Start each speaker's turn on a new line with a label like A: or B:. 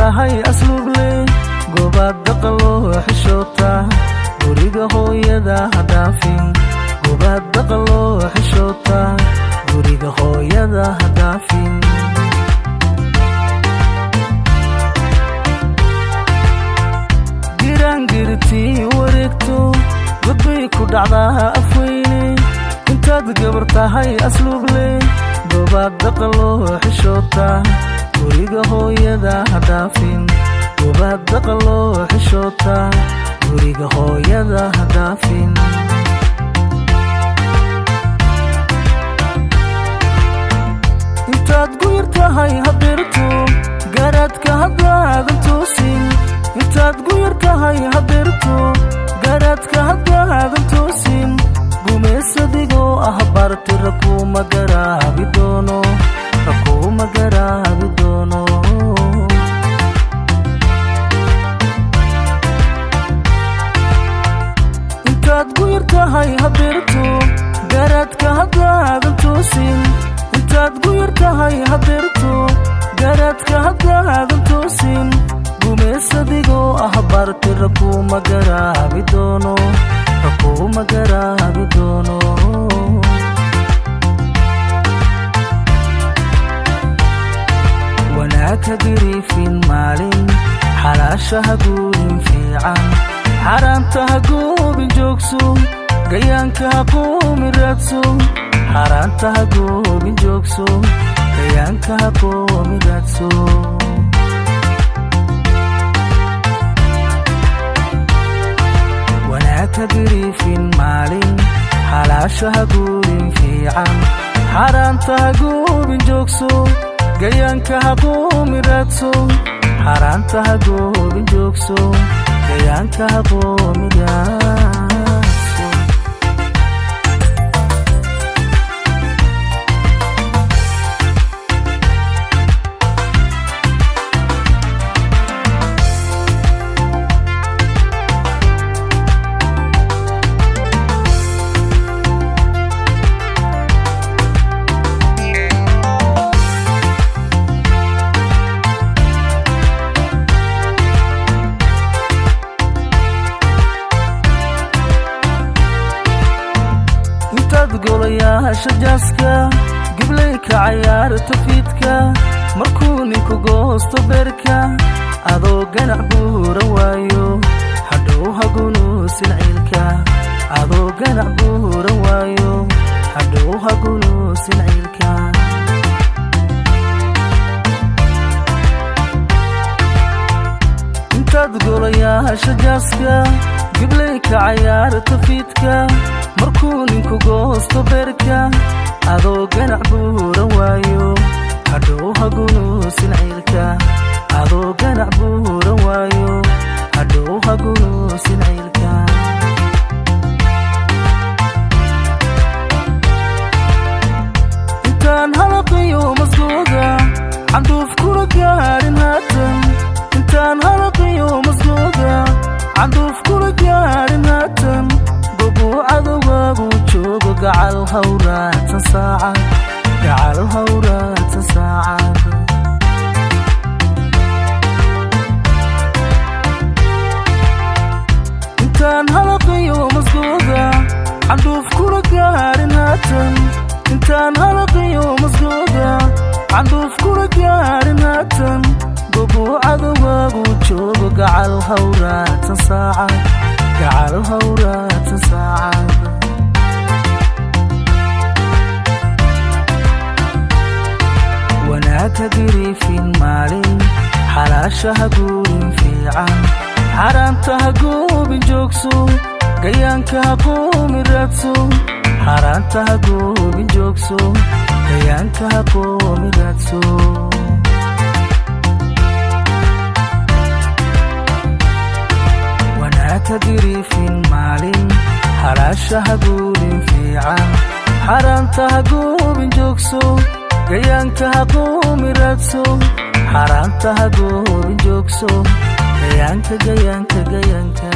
A: Tahay asluuble, goobaad dhaqaloo xishoota, guriga hooyada ha dhaafin. Goobaad dhaqaloo xishoota, guriga hooyada ha dhaafin. Giraangirtii wareegto, godbay ku dhacdaa afweyne. Intaad gabar tahay asluuble, goobaad dhaqaloo xishoota, guriga hooyada ha dhaafin. Goobaad dhaqaloo xishoota, guriga hooyada ha dhaafin. Intaad guyar tahay hadeerto, garaadka haddaadan toosin. Intaad guyar tahay hadeerto, garaadka haddaadan toosin, gumaysadigoo ah barti rakuma garaabi doono, rakuma garaabi doono. Intaad guyar tahay hadeerto, garaadka haddaadan toosin. Intaad guyar tahay hadeerto, garaadka haddaadan toosin, gumaysadigoo ah barti rakuma garaabi doono, rakuma garaabi doono. Wanaag ha gariifin maalin, xalaasha ha guurin fiican, xaaraanta ha goobin joogso, gayaanka ha qoomi raadso. Xaaraanta ha goobin joogso, gayaanka ha qoomi raadso. Wanaag ha gariifin maalin, xalaasha ha guurin fiican, xaaraanta ha goobin joogso, gayaanka ha qoomi raadso. Xaaraanta ha goobin joogso, gayaanka ha qoomi raadso. Intaad golayaasha jaaska, giblay ka cayaarta fiidka, markuu ninku goosto beerka, adoo ganac buura waayo, hadhow hagunuusin ciilka. Adoo ganac buura waayo, hadhow hagunuusin ciilka. Intaad golayaasha jaaska, giblay ka cayaarta fiidka, markuu ninku goosto beerka, adoo ganac buura waayo, hadhow hagunuusin ciilka. Adoo ganac buura waayo, hadhow hagunuusin ciilka. Intaan halaqiyo masgooda canduuf kula gaadhin haatan. Intaan halaqiyo masgooda canduuf kula gaadhin haatan, gobuu cadowgaagu joogo, gacal hawraadsan saacad, gacal hawraadsan saacad. Intaan halaqiyo masgooda canduuf kula gaadhin haatan. Intaan halaqiyo masgooda canduuf kula gaadhin haatan, gobuu cadowgaagu joogo, gacal hawraadsan saacad, gacal hawraadsan saacad. Wanaag ha gariifin maalin, xalaasha ha guurin fiican, xaaraanta ha goobin joogso, gayaanka ha qoomi raadso. Xaaraanta ha goobin joogso, gayaanka ha qoomi raadso. Wanaag ha gariifin maalin, xalaasha ha guurin fiican, xaaraanta ha goobin joogso, gayaanka ha qoomi raadso. Xaaraanta ha goobin joogso, gayaanka, gayaanka, gayaanka.